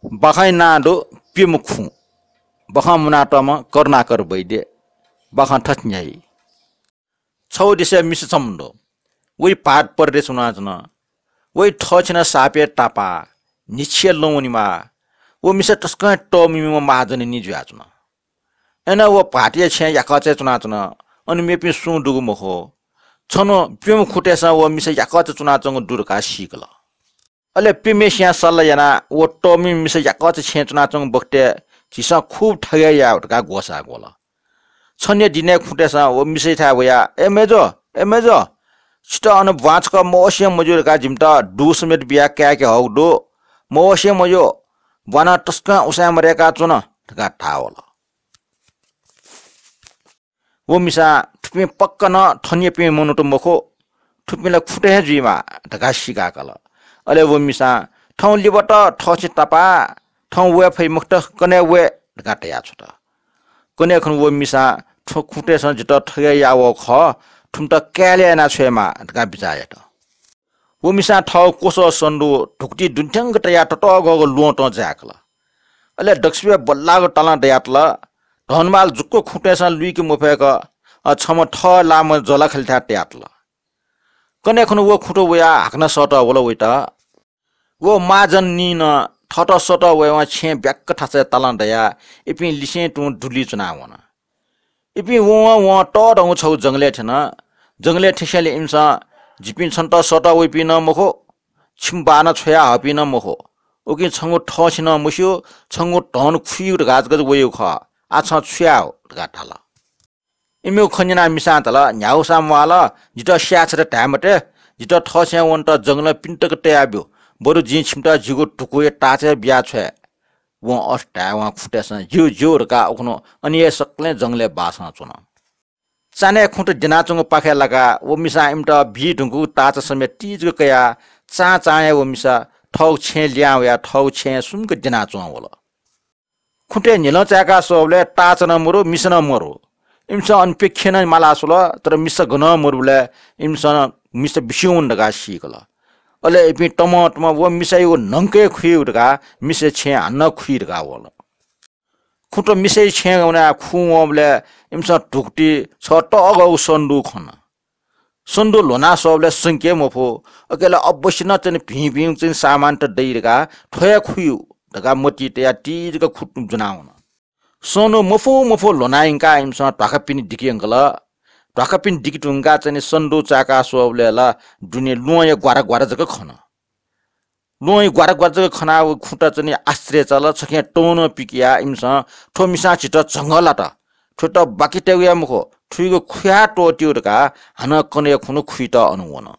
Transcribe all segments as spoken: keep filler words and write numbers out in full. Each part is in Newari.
बाखंया नां दु प्यम्ह खुँ। बाखं मुनातःम्ह करुणाकर वैद्य। बाखं थथे न्ह्याइ। छगू देशय् मिसा छम्ह दु। वइ भाःत परदेश वनाच्वन। वइ थःछेँनं सापय् तापाः, न्हिच्छिया लँ वनेमाः। व मिसा तसकं तःमिम्ह महाजननी जुयाच्वन। अय्नं व भाःतया छेँय् याकःचाय् च्वनाच्वन। अन मेपिं सुं दुगु मखु। छन्हु प्यम्ह खुँतय्सं व मिसा याकःचाय् च्वनाच्वंगु दु धकाः सीकल। अले प्यम्हेसियां सल्लाह यानाः व तःमि मिसा याकःचा छेँय् च्वनाच्वंगु बखतय् झीसं खुब थगय् यायेगु धकाः ग्वसाः ग्वल। छन्हुया दिनय् खुँतय्सं व मिसायाथाय् वयाः, "ए मय्जु, ए मय्जु, छितः अन ब्वाँय् छकः मवसें मज्यू धकाः जिमित दु समेत बियाः काय्के हःगु दु। मवसें मज्यू, ब्वाँय् नं तसकं उसाँय् मदय्का च्वन" धकाः धाः वल। व मिसां थुपिं पक्का नं थनयापिं मनूत मखु, थुपिं ला खुँत हे जुइमाः धकाः सीकाकल। अले व मिसां थौं लिबात थःछेँ तापाः, थौं वये फइ मखुत, कन्हय् वये धकाः धयाछ्वत। कन्हय् खुन्हु व मिसां थ्व खुँतय्सं जितः थगय् याः वःगु खः, थुमित काय्‌लय् यानाः छ्वयेमाः धकाः बिचाः यात। व मिसां थःगु क्वसः सन्दु धुकुतिइ दुने थ्यंक तयाः ततःगःगु ल्वहंतं जाय्‌कल। अले दक्वसिबय् बल्लाःगु तालं दयातल। धनमाल जुक्क खुँतय्सं लुइके मफय्क, अ, छम्ह थः लाःम्ह जःलाखःलिथाय् तयातल। कन्हय् खुन्हु व खुँत वयाः हाकनं सःतः वल वइत। व महाजननीं नं थःत सःतः वयेवं छेँय् ब्याक्क थासय् तालं दयाः इपिं लिसें तुं दुलिइ च्वनाः वन। इपिं वं वं तःधंगु छगू जंगलय् थ्यन। जंगलय् थ्यंस्यालि इमिसं, "जिपिं छन्त सःतः वइपिं नं मखु, छिमि बाः नं छ्वया हःपिं नं मखु। उकिं छंगु थःछेँ नं मस्यू, छंगु धन खुइगु धकाः जक वइगु खः। आः छं छु यायेगु?" धकाः धाल। इमिगु खँ न्यनाः मिसां धाल, "न्ह्यागुसां म्वाःल, जितः स्याये छ्वयेत धाये मते। जितः थःछेँय् वनेत जंगलं पिने तक तयाब्यु। बरु जिं छिमित जिगु धुकुया ताःचाय् बियाछ्वये।" वं अथे धायेवं खुँतय्सं "ज्यू, ज्यू" धकाः उखुन्हु अन हे सकलें जंगलय् बासं च्वन। चान्हय् खुँत द्यनाच्वंगु पाखे लाकाः व मिसां इमित बी धुंकूगु ताःचा समेत तिजक कयाः चां चां हे व मिसा थःगु छेँय् लिहां वयाः थःगु छेँय् सुम्क द्यनाच्वं वल। खुँतय् न्हिलं चाय्‌का स्वःबलय् ताःचा नं मरु, मिसा नं मरु। इमिसं अन प्यखें नं माला स्वल, तर मिसा गनं मरुबलय् इमिसं मिसा बिस्युं वन धकाः सीकल। अले इपिं तमं तमं व मिसायागु न्हंकय् खुइगु धकाः मिसाया छेँय् हानं खुइ धकाः वल। खुँत मिसाया छेँय् वनाः खुं वंबलय् इमिसं धुकुतिइ छगः तःगःगु सन्दु खन। सन्दु ल्ह्वना स्वःबलय् संके मफु, अकिं ला अवश्य नं चाहिँ भिं भिं चाहिँ सामानत दइ धकाः थ्व हे खुइगु धकाः मतिइ तयाः तिजक खुँ ज्वनावन। सन्दु मफु मफु ल्ह्वना यंकाः इमिसं ध्वाखापिनि दिके यंकल। ध्वाखापिनि दिके धुंकाः चाहिँ सन्दु चाय्‌का स्वःबलय् ला दुने ल्वहंया ग्वारा ग्वारा जक खन। ल्वहंया ग्वारा ग्वारा जक खनाः व खुँत चाहिँ आश्चर्य चाल। छखें तं नं पिकयाः इमिसं, "थ्व मिसां झीत झंगः लात। थ्वयात बाकि तयेगु हे मखु, थुइगु खुयाः त्वःतेगु" धकाः हानं कन्हय् खुन्हु खुइत अन वन।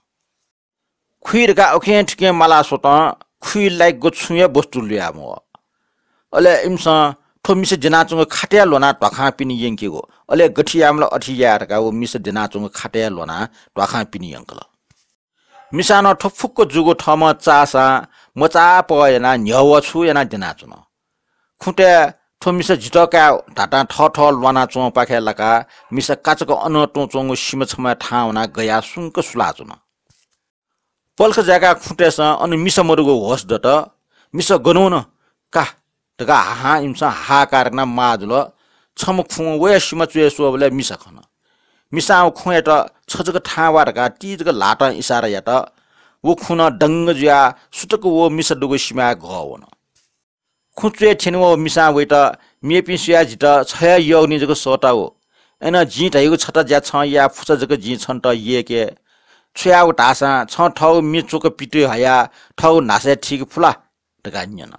खुइ धकाः उखें थुखें माला स्वतं खुइ लाइगु छुं हे वस्तु लुया मवः। अले इमिसं थ्व मिसा द्यनाच्वंगु खातय् ल्ह्वनाः ध्वाखांपिनि यंकेगु, अले गथे यायेमाल अथे याये धकाः व मिसा द्यनाच्वंगु खातय् ल्ह्वनाः ध्वाखांपिनि यंकल। मिसां नं थ्व फुक्क जूगु थःम्हं चाःसां मचापः यानाः न्ह्यः व छु यानाः द्यनाच्वन। खुँतय् थ्व मिसा जितः काये धातां थःथः ल्वानाच्वंपाखे लाकाः मिसा काचाक्क अनं तुं च्वंगु सिमा छम्हया थाहां वनाः गयाः सुंक सुलाच्वन। पलख जाय्‌काः खुँतय्सं अन मिसा मदुगु होश दत। "मिसा गन वन? का" धकाः हाहां इमिसं हाहाकार यानाः माः जुल। छम्ह खुं वया सिमा च्वय् स्वःबलय् मिसा खन। मिसां व खुंयात "छ जक थाहां वा" धकाः तिजक ल्हातं इसारा यात। व खुं नं दंग जुयाः सुतक व मिसा दुगु सिमाय् घः वन। खुँ च्वय् थ्यनेवं व मिसां वइत, "मेपिं स्वयाः जितः छ हे यःगुलिं जक सःतागु। अय्नं जिं धयागु छता ज्या छं याये फुसा जक जिं छन्त यय्‌के। छु यायेगु धाःसां छं थःगु मि च्वक पित हयाः थःगु न्हासय् थीके फु ला?" धकाः न्यन।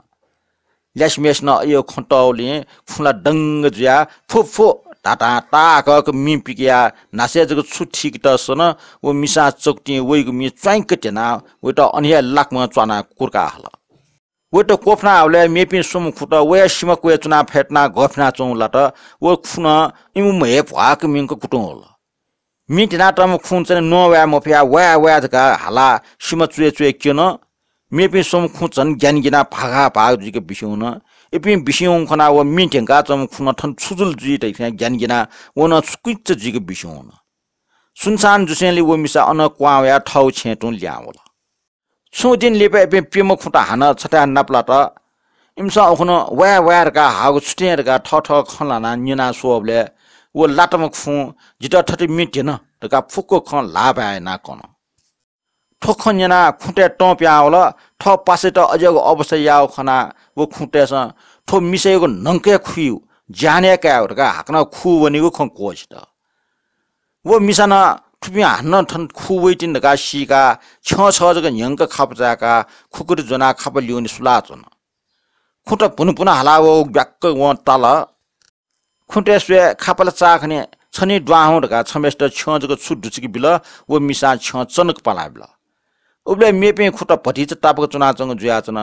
ल्यासेम्हेसिनं अय् खँ तःगुलिं खुँ ला दंग जुयाः "फु, फु" धातां ताहाकःक मि पिकयाः न्हासय् जक छु थीकेत सन। व मिसां चकुतिं वइगु मि च्वाइंक त्यनाः वइत अन हे लाक्मं च्वानाः कुर्का हल। वइत क्वफुना हःबलय् मेपिं स्वम्ह खुँत वया सिमा क्वय् च्वनाः फ्यतुनाः गःफिनाच्वंगु लात। व खुँ नं इमिम्ह हे भ्वाक मिंक कुतुं वल। मि ध्यनातःम्ह खुं चाहिँ नं वाये मफयाः "वाये, वाये" धकाः हालाः सिमा च्वय् च्वय् क्यन। मेपिं स्वम्ह खुं झन ग्यानागिनाः भागा भाग जुइक बिस्युं वन। इपिं बिस्युं वंगु खनाः व मि ध्यंकाच्वंम्ह खुं नं थन छु जुल जुइ धइथें ग्यानागिनाः व नं छुकुइच्च जुइक बिस्युं वन। सुनसान जुसेंलि व मिसा अनं क्वहां वयाः थःगु छेँय् तुं लिहां वल। छुं दिं लिपा इपिं प्यम्ह खुँत हानं छथाय् नापलात। इमिसं उखुन्हु वाय् वाय् धकाः हाःगु छु थें धकाः थःथः खँ ल्हानाः न्यना स्वःबलय् व लाताम्ह खुं जितः थथे म्ये ध्यन धकाः फुक्क खँ ल्हाःभाय् यानाः कन। थ्व खँ न्यनाः खुँतय् तं पिहां वल। थः पासायात अज्याःगु अवस्था याःगु खनाः व खुँतय्‌सं थ्व मिसायागु न्हंकय् खुइगु, ज्यानय् कायेगु धकाः हाकनं खू वनीगु खँ क्वःछित। व मिसा नं थुपिं हानं थन खू वइतिनि धकाः सीकाः छ्यं छगः जक न्ह्यंक खापा चाय्‌काः खुकुरी ज्वनाः खापा ल्यूने सुलाच्वन। खुँत भुन भुन हाला वःगु ब्याक्क वं ताल। खुँतय् स्वयाः खापा ला चाःखनी, छन्हि दुहां हुँ धकाः छम्हय्‌सित छ्यं जक छु दुचुके बिल, व मिसां छ्यं चनक पाला बिल। उबलय् मेपिं खुँत भतिचा तापाक च्वनाच्वंगु जुयाच्वन।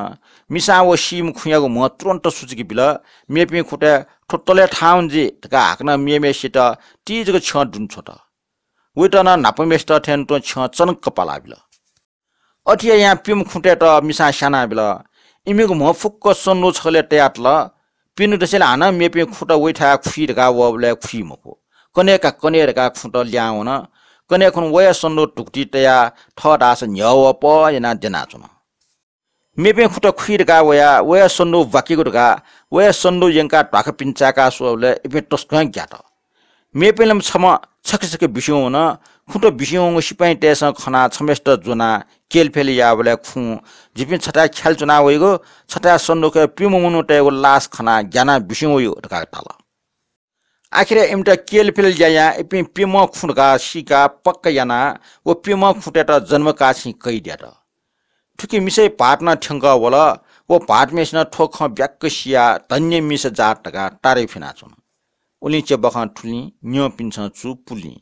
मिसां व सीम्ह खुँयागु म्ह तुरुन्त सुचुके बिल। मेपिं खुँतय् थ्व तलय् थाहां हुँ जुइ धकाः हाकनं मेम्हय्‌सित ति जक छ्यं दुने छ्वत। वइत नं न्हापाम्हय्‌सित थें तुं छ्यं चनक पाला बिल। अथे यायां प्यम्ह खुँतय्‌त मिसां स्याना बिल। इमिगु म्ह फुक्क सन्दू छकलय् तयातल। प्यन्हु दसेंलि हानं मेपिं खुँत वइथाय् खुइ धकाः वःबलय् खुइ मखु। कन्हय् का कन्हय् धकाः खुँत ल्याहां वन। कन्हय् खुन्हु वया सन्दू धुकुतिइ तयाः थः धाःसा न्ह्यः वः पः यानाः द्यनाच्वन। मेपिं खुँत खुइ धकाः वयाः वया सन्दू ब्वाकेगु धकाः वया सन्दू यंकाः ध्वाखा पिने चाय्‌का स्वःबलय् इपिं तसकं ग्यात। मेपिंलम्ह छम्ह छखे छखे बिस्युं वन। खुँत बिस्युं वंगु सिपाइँतय्‌सं खनाः छम्हय्‌सित ज्वनाः क्यलेफ्यले याःबलय् खुं जिपिं छथाय् ख्याले च्वना वइगु, छथाय् सन्दुकय् प्यम्ह मनूतय्‌गु लास खनाः ग्यानाः बिस्युं वइगु धकाः धाल। आखिरय् इमित क्यलेफ्यले यायां इपिं प्यम्ह खुँ धकाः सीकाः पक्का यानाः व प्यम्ह खुँतय्‌त जन्मकाःछिं कैद यात। थुकी मिसाया भाःत नं थ्यंकः वल। व भाःतम्हय्‌सिनं थ्व खँ ब्याक्क सियाः धन्य मिसा जात धकाः तारिफ यानाच्वन। उलिं च्यबखं थुलिं, न्यंपिन्सं चू पुलिं।